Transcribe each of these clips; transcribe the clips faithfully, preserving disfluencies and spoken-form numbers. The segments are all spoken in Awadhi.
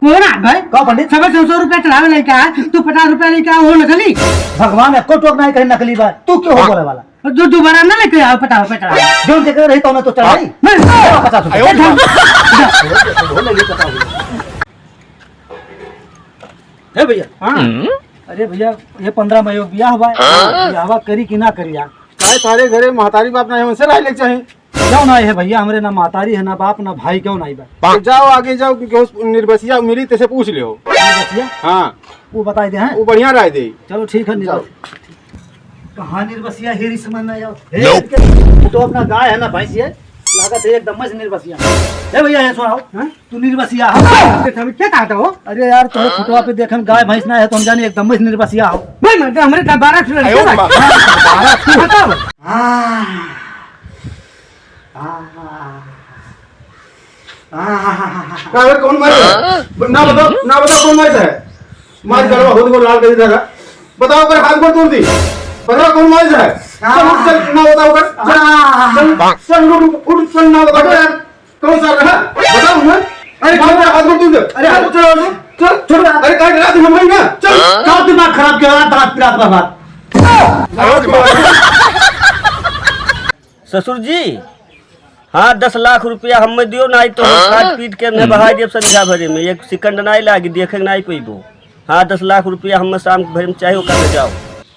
कौन आ भाई? का पंडित? सवा सौ, सौ रुपया चढ़ावे लइका, तू पचास रुपया लइका, वो नकली। भगवान एको टोक नाही कहीं नकली बा, तू क्यों हो बोले वाला? जो दोबारा ना लेके आओ, पचास रुपया चढ़ावे। जो देखे रही तो ना तो चढ़ाई। नहीं। पचास रुपया। ए, धन-, हे भैया। हाँ। अरे भैया, ये पन्द्रह मई को बियाह बा। हाँ। बियाहवा करी कि ना करी यार? काहे, सारे घरे महतारी बाप ना है, उनसे राय लेके चाही। क्यों ना है भैया, हमरे ना महतारी है, ना बाप, ना भाई, क्यों ना बा? तो जाओ, आगे जाओ, क्योंकि उस निर्बसिया मिली, तेसे पूछ लियो। निर्बसिया? हाँ। वो बताई दे हैं? वो बढ़िया राय दे। चलो ठीक है, जाओ। निर्बसिया। कहाँ निर्बसिया, हेरी समझ ना आओ। हे, तो अपना गाय है ना भैंस है, लागत है एकदम मस्त निर्बसिया। ए भैया, ये सुनाओ, हाँ? तू निर्बसिया हो? अरे, हम क्या कहता हो? अरे यार, तोहरे फोटोवा पे देखन गाय भैंस ना है, तो हम जाने एकदम मस्त निर्बसिया हो। भाई, मैं तो हमरे तो बारह ठो लड़के आयो बा। बारह ठो। बताओ। आह। आह। आह। का रे, कौन मार है? ना बताओ, ना बताओ कौन मार है? मार करवा खुद को लाल कर देगा। बताओ, अगर हाथ गोड़ तोड़ दी, बताओ कौन मार है? चल उठ, चल, ना बताओ कर। चल, चल, चल, उठ, उठ, उठ, चल, ना बताओ कर। कौन सा रहा? बताओ ना। अरे, मार मेरा हाथ गोड़ तोड़ दे। अरे, चल, चल, चल, चल। अरे, काट रहा तू हमारी ना। चल। का दिमाग खराब किया, रात रात पिरात बा। ससुर जी, हाँ, दस लाख रुपया हमें दियो, नाहीं तो हम काट पीट के नहीं बहाई देब संझा भरे में। एक सेकंड नाहीं लागी, देखे नाहीं पइबो। हाँ, दस लाख रुपया हमें शाम भरे में चाहे, ओकर ले जाओ।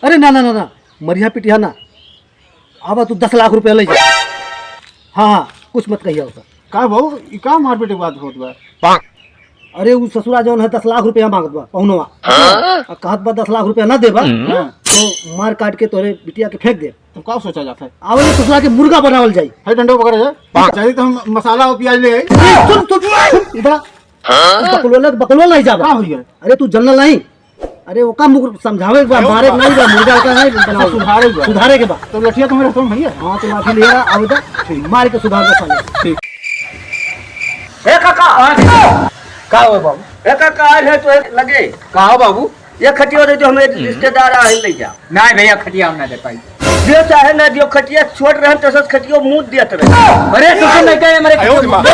अरे ना, ना, ना, ना, मरिया पिटिया ना। अब तू दस लाख रुपया ले जा। हाँ, हाँ, कुछ मत कहिया ओकर। का भाऊ, ई का मारपीट के बात होत बा? अरे, उ ससुरा जौन है, दस लाख रुपया मांगत बा, पहुनवा। हाँ। आ कहत बा, "दस लाख रुपया ना देबा, हाँ। तो मार काट के तोरे बिटिया के फेंक दे।" तो का सोचा जाता है? आवल ससुरा के मुर्गा बनावल जाई। है डंडो पकड़ है। चाहिए तो हम मसाला और प्याज ले आई। ए, सुन, सुन, सुन, इधर आ। हाँ? बकलोल, बकलोल नहीं जाबा। का हो गया? अरे, तू जनरल नहीं। अरे, ओका मुर्गा समझावे के बा, अरे मारे के बा। नहीं बा, मुर्गा ओका नहीं बनावे। अच्छा, सुधारे के बा। सुधारे के बा। तो लठिया तुम्हारे हाथों में भैया? हाँ, तो लाठी ले आ, आवे तो ठीक। मार के सुधार दे साले। ठीक। ए काका, का हो बाबू? ए काका, आज है तो एक लगे। का हो बाबू? ये खटिया दे दो, हमें रिश्तेदार आ ले जा। नहीं भैया, खटिया हम ना दे पाई। दियो चाहे ना दियो, खटिया छोट रहन तो सस खटियो मुंह दियत रहे। अरे, तो सुन नहीं कहे हमारे आयो रे माँ।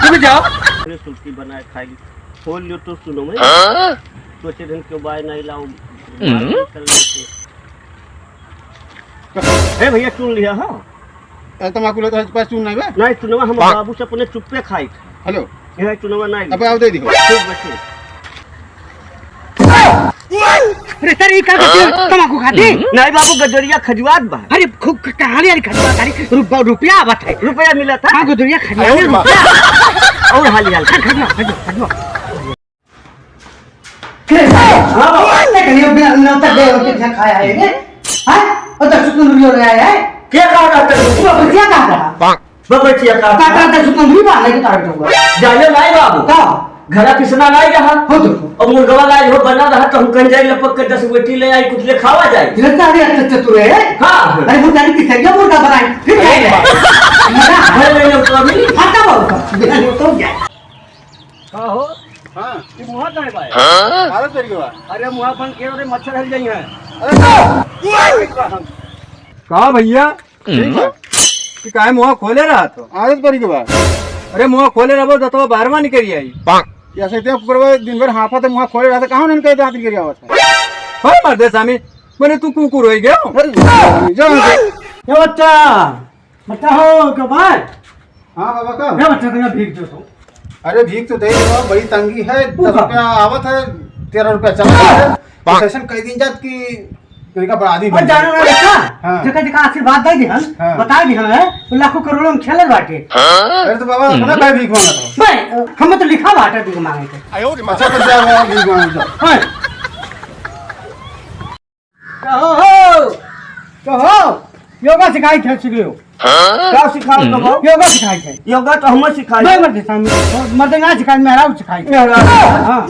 रुक जाओ। अरे, सुल्की बनाए खाई। खोल लियो तो सुनो मैं। हाँ? सोचे दिन क्यों बाय नहीं लाऊं। हम्म? निकल लेते। हे भैया, सुन लिया, हाँ? अरे, तमाकू लेता है, पास सुन नहीं बे? नहीं, सुनवा, हम बाबू से अपने चुप्पे खाई थे। हेलो। ये सुनवा नहीं। अब आओ, दे दियो। ठीक बा, ठीक। अरे सर, ई का करती हो? तमाकू खाती? नहीं बाबू, गजरिया खजुआत बा। अरे, खूब क-, कहानी वाली खजुआत आ रही। रु-, रुपया आवत है। रुपया मिला था? हाँ, गजरिया खजुआत अरे बा। रुपया। और हाली हाल। खजुआ, खजुआ, खजुआ। के? हाँ बाबू। नहीं कहीं बिना नौता दे, उनके घर खाया है ये। हाँ? और दस रुपये मिल रहा है। क्या कहा था तेरे को? वो बचिया कहा था? बबचिया का काका, त सुतन भी बा, लेकिन काट दूंगा। जाने नाई बाबू। का? घरा पिसना नाई रहा। हो तो। और मुर्गवा लाई हो बना रहा, तो हम कहीं जाए लपक के दस रोटी ले आई, कुछ ले खावा जाए। इधर तो अरे अच्छा चतुर है। हाँ। अरे वो जाने किसे क्या मुर्गा बनाए, फिर अरे खाए। बा-, मजा। भले नहीं तो अभी। खाता बाबू का। बिना नहीं तो क्या? का हो? हाँ। ये मुहा काहे बा? हाँ? भारत तरीके बा। अरे मुहा बंद किया, अरे मच्छर हल जाई हैं। अरे का? का भैया? ठीक बा। कि काहे मुंह खोले रहा तो? आदत पड़ी के बा। अरे मुंह खोले रहबो, दतवा बाहर मा निकल आई। या से ते कुकुरवा दिन भर हाफत है, मुंह खोले रहा तो कहाँ उन्हें कहते हाथ निकल आवत है? भाई मर दे सामी, मैंने तू कुकुर हो गया। अरे, जा, जा। ए बच्चा, बच्चा हो, का बाय? हाँ बाबा, का? ए बच्चा, तंगा भीख दे तो। अरे भीख तो दे दो, बड़ी तंगी है, तू दस का? रुपया आवत है, तेरह रुपया चला है। तो सेशन कई दिन जात कि तरीका बड़ा आदमी और बन जाने गया। वाला बच्चा, हाँ। जेका, जेका आशीर्वाद दे दिहन, हाँ। बता दिहन है, तो लाखों करोड़ों में खेलत बाटे। अरे तो बाबा, अपना काहे भीख मांगत हो? भाई, हम तो लिखा बाटे भीख मांगे के। अच्छा, तो जा बाबा, भीख मांगो, जा। हाँ। कहो हो, कहो, योगा सिखाई थे, सीख लियो। का सिखाओ तो बाबू? योगा सिखाई थे। योगा तो हमें सिखाई। नहीं, मत सिखाई, मत ना सिखाई, मेहरारू सिखाई। मेहरारू? हाँ।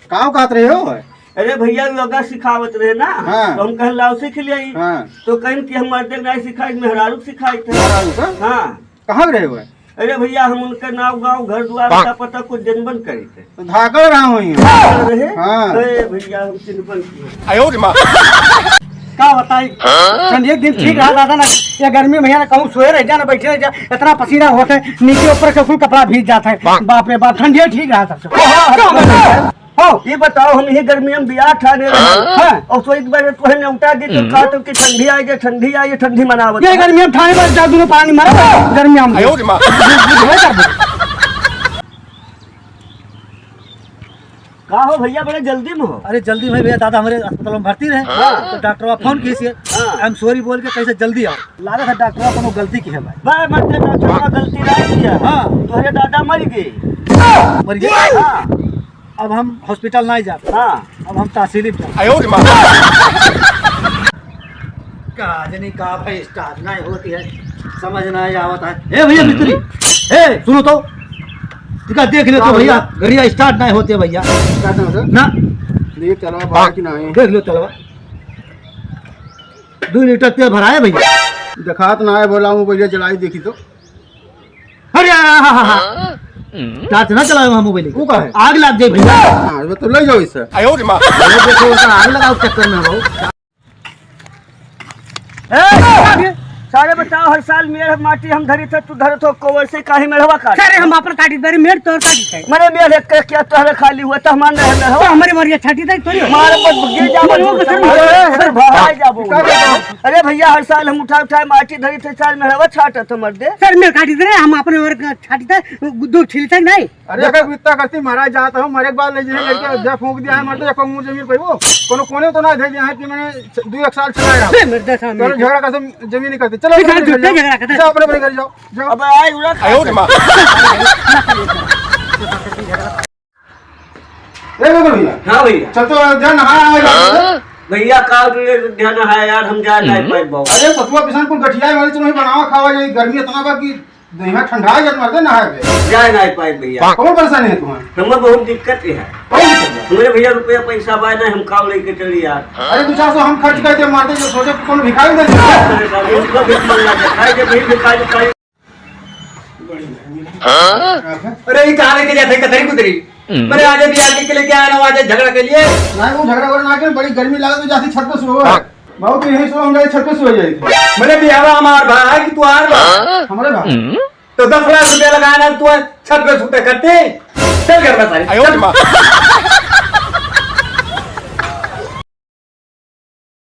काव कहत रहे हो? अरे भैया, योगा सिखावत रहे ना, हाँ। तो हम कहन लाओ सीख लिया। हाँ। तो कहन कि हम मर्दे नहीं सिखाई, मेहरारू सिखाई थे। मेहरारू का? हाँ। कहाँ रहे हो? अरे भैया, हम उनका नाव गाँव घर दुआर का पता कुछ जनबन करी थे। तो धाकड़ रहा हुई है। धाकड़ रहे? हाँ। अरे भैया, हम चिन्हबन की। आयो रे माँ। का बताई? ठंडी एक दिन ठीक रहा दादा ना, ये गर्मी में भैया ना कहूँ सोए रह जा ना, बैठे रह जा, इतना पसीना होत है, नीचे ऊपर के कुल कपड़ा भीज जात है। बाप रे बाप, ठंडी ठीक रहा सबसे। हो। ये बताओ, हम यही गर्मी में बियाह ठाने रहे। हाँ। और सोई बार तोहे नेवता दी तो हम्म। कहा तो कि ठंडी आई है, ठंडी आई है, ठंडी मनावत ये है। गर्मी में ठाने पर जा दूनो पानी मारा, गर्मी में। आयो रे माँ। का हो भैया, बड़े जल्दी में हो? अरे जल्दी में भैया, दादा हमारे अस्पताल में भर्ती रहे। हाँ। तो डॉक्टरवा फोन किए से, हाँ। "I'm sorry" बोल के कैसे जल्दी आओ। लागत है डॉक्टरवा कोनो गलती की है भाई। भाई, मत के डॉक्टरवा गलती नहीं किया। हाँ। तोहरे दादा मर गए। मर गए? हाँ। अब हम हॉस्पिटल नहीं जाते। हाँ। अब हम तहसील में जाते। आयो रे माँ। का जनी का भाई स्टार्ट नहीं होती है, समझ नहीं आवत है। ए भैया मिस्त्री, ए सुनो तो, दिखा देख लो तो भैया, गाड़िया स्टार्ट नहीं होती है भैया। स्टार्ट नहीं होता? ना। देख चलवा बाहर की नहीं। देख लो चलवा, दो लीटर तेल भराए भैया। दिखात ना है, बोला हूँ भैया, जलाई देखी तो। अरे, आ, हा, हा, हा। टार्च ना चलावे वहाँ मोबाइल। वो का है? आग लग जाए भैया। हाँ, वो तो ले जाओ इसे। आयो रे माँ। अरे देखो, उसका आग लगाओ चक्कर में हो। ए, सारे बताओ, हर साल मेड़ माटी हम धरी थे, तू धरत हो कोवर से, काहे मेड़वा काट? सारे हम अपन काटी बारी, मेड़ तोर काटी थे। मने मेड़ एक के क्या तोहरे खाली हुआ, तो हमार नहीं है मेड़वा। तो हमारे मरिया छाटी थे, तोरी। मार पर गिर जा, मरिया को सर, अरे, सर, भाग जाबो। अरे भैया, हर साल हम उठा उठा माटी धरी थे, साल मेड़वा छाटत हो मर्दे। सर, मेड़ काटी दे रहे, हम अपने और छाटी थे, दो छिलते नहीं। अरे, अगर इतना करती महाराज जात हो, मरे के बाद ले जाए, लड़के जब फूंक दिया है, मर तो एको मुंह जमीन पे वो, कोनो कोने तो ना दे दिया है कि मैंने दो एक साल चलाया है। बे, मर्दा साहब, चलो, झगड़ा कर, जमीन नहीं करते, चलो, फिर अपने घर झूठे जाओ। झगड़ा करते। जाओ, अपने घर जाओ, जाओ। अब आई उड़ा खा। आयो रे माँ। ए, बबलू भैया। हाँ भैया। चल तो अयोध्या नहाए आए जाओ। भैया, काल के अयोध्या नहाए यार, हम जा नहीं पाए बाबू। अरे, सतुआ पिसान कुल गठिया वाली तो नहीं बनावा खावा, ये गर्मी इतना बा कि देहिया ठंडा जात मरते नहाए पे। जा नहीं पाए भैया। कौन परेशानी है तुम्हें? हमें बहुत दिक्कत है। कौन दिक्कत है? हमारे भैया रुपया पैसा बा नहीं, हम काल लेके चली यार। अरे, दो चार सौ हम खर्च करके मारते, जो सोचे कौन भिखारी दे दे। अरे, साहब, उसका भी मन लगा। खाए के भी भिखारी, भिखारी। अरे, ये कहाँ लेके जाते हैं, कतरी कुतरी? हम्म। मेरे आजे भी आके लेके आया ना, आजे झगड़ा के लिए। ना, वो झगड़ा वगड़ा ना के, बड़ी गर्मी लगा तो जाती छत पे सो। हाँ। बाबू, तो यहीं सो, हम जाए छत पे सो जाए। मेरे भी आवा हमार भाई कि तू आ रहा। हमारे भाई? हम्म। तो दस लाख रुपया लगाया ना, तू छत पे सूते करते। चल घर में सारी। आयो रे माँ।